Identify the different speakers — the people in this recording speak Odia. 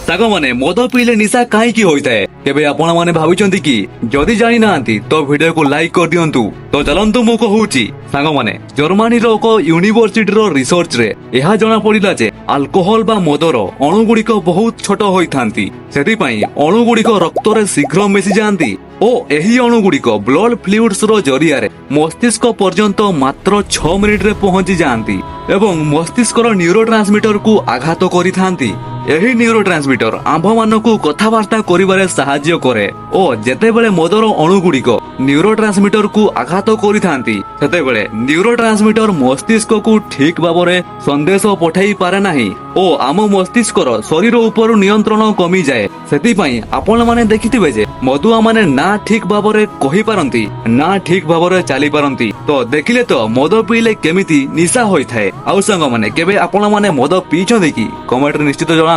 Speaker 1: ସାଙ୍ଗମାନେ, ମଦ ପିଇଲେ ନିଶା କାହିଁକି ହୋଇଥାଏ, କେବେ ଆପଣମାନେ ଭାବିଛନ୍ତି କି? ଯଦି ଜାଣିନାହାନ୍ତି ତ ଭିଡିଓକୁ ଲାଇକ୍ କରିଦିଅନ୍ତୁ। ତ ଚାଲନ୍ତୁ, ମୁଁ କହୁଛି। ସାଙ୍ଗମାନେ, ଜର୍ମାନୀର ଏକ ୟୁନିଭର୍ସିଟିର ରିସର୍ଚ୍ଚରେ ଏହା ଜଣା ପଡିଲା ଯେ ଆଲକୋହଲ ବା ମଦର ଅଣୁଗୁଡ଼ିକ ବହୁତ ଛୋଟ ହୋଇଥାନ୍ତି। ସେଥିପାଇଁ ଅଣୁଗୁଡ଼ିକ ରକ୍ତରେ ଶୀଘ୍ର ମିଶିଯାଆନ୍ତି ଓ ଏହି ଅଣୁଗୁଡ଼ିକ ବ୍ଲଡ ଫ୍ଲୁଇଡ୍ସ ର ଜରିଆରେ ମସ୍ତିଷ୍କ ପର୍ଯ୍ୟନ୍ତ ମାତ୍ର 6 ମିନିଟରେ ପହଞ୍ଚି ଯାଆନ୍ତି ଏବଂ ମସ୍ତିଷ୍କର ନ୍ୟୁରୋ ଟ୍ରାନ୍ସମିଟରକୁ ଆଘାତ କରିଥାନ୍ତି। ଏହି ନ୍ୟୁରୋ ଟ୍ରାନ୍ସମିଟର ଆମ୍ଭମାନଙ୍କୁ କଥାବାର୍ତ୍ତା କରିବାରେ ସାହାଯ୍ୟ କରେ ଓ ଯେତେବେଳେ ମଦର ଅଣୁଗୁଡ଼ିକ ନ୍ୟୁରୋ ଟ୍ରାନ୍ସମିଟରକୁ ଆଘାତ କରିଥାନ୍ତି, ସେତେବେଳେ ନ୍ୟୁରୋ ଟ୍ରାନ୍ସମିଟର ମସ୍ତିଷ୍କକୁ ଠିକ ଭାବରେ ସନ୍ଦେଶ ପଠାଇ ପାରେ ନାହିଁ ଓ ଆମ ମସ୍ତିଷ୍କର ଶରୀର ଉପରୁ ନିୟନ୍ତ୍ରଣ କମିଯାଏ। ସେଥିପାଇଁ ଆପଣମାନେ ଦେଖିଥିବେ ଯେ ମଦୁଆମାନେ ନା ଠିକ ଭାବରେ କହିପାରନ୍ତି, ନା ଠିକ ଭାବରେ ଚାଲିପାରନ୍ତି। ତ ଦେଖିଲେ ତ, ମଦ ପିଇଲେ କେମିତି ନିଶା ହୋଇଥାଏ। ଆଉ ସାଙ୍ଗମାନେ, କେବେ ଆପଣମାନେ ମଦ ପିଇଛନ୍ତି କି? କମେଣ୍ଟରେ ନିଶ୍ଚିତ ଜଣାନ୍ତୁ।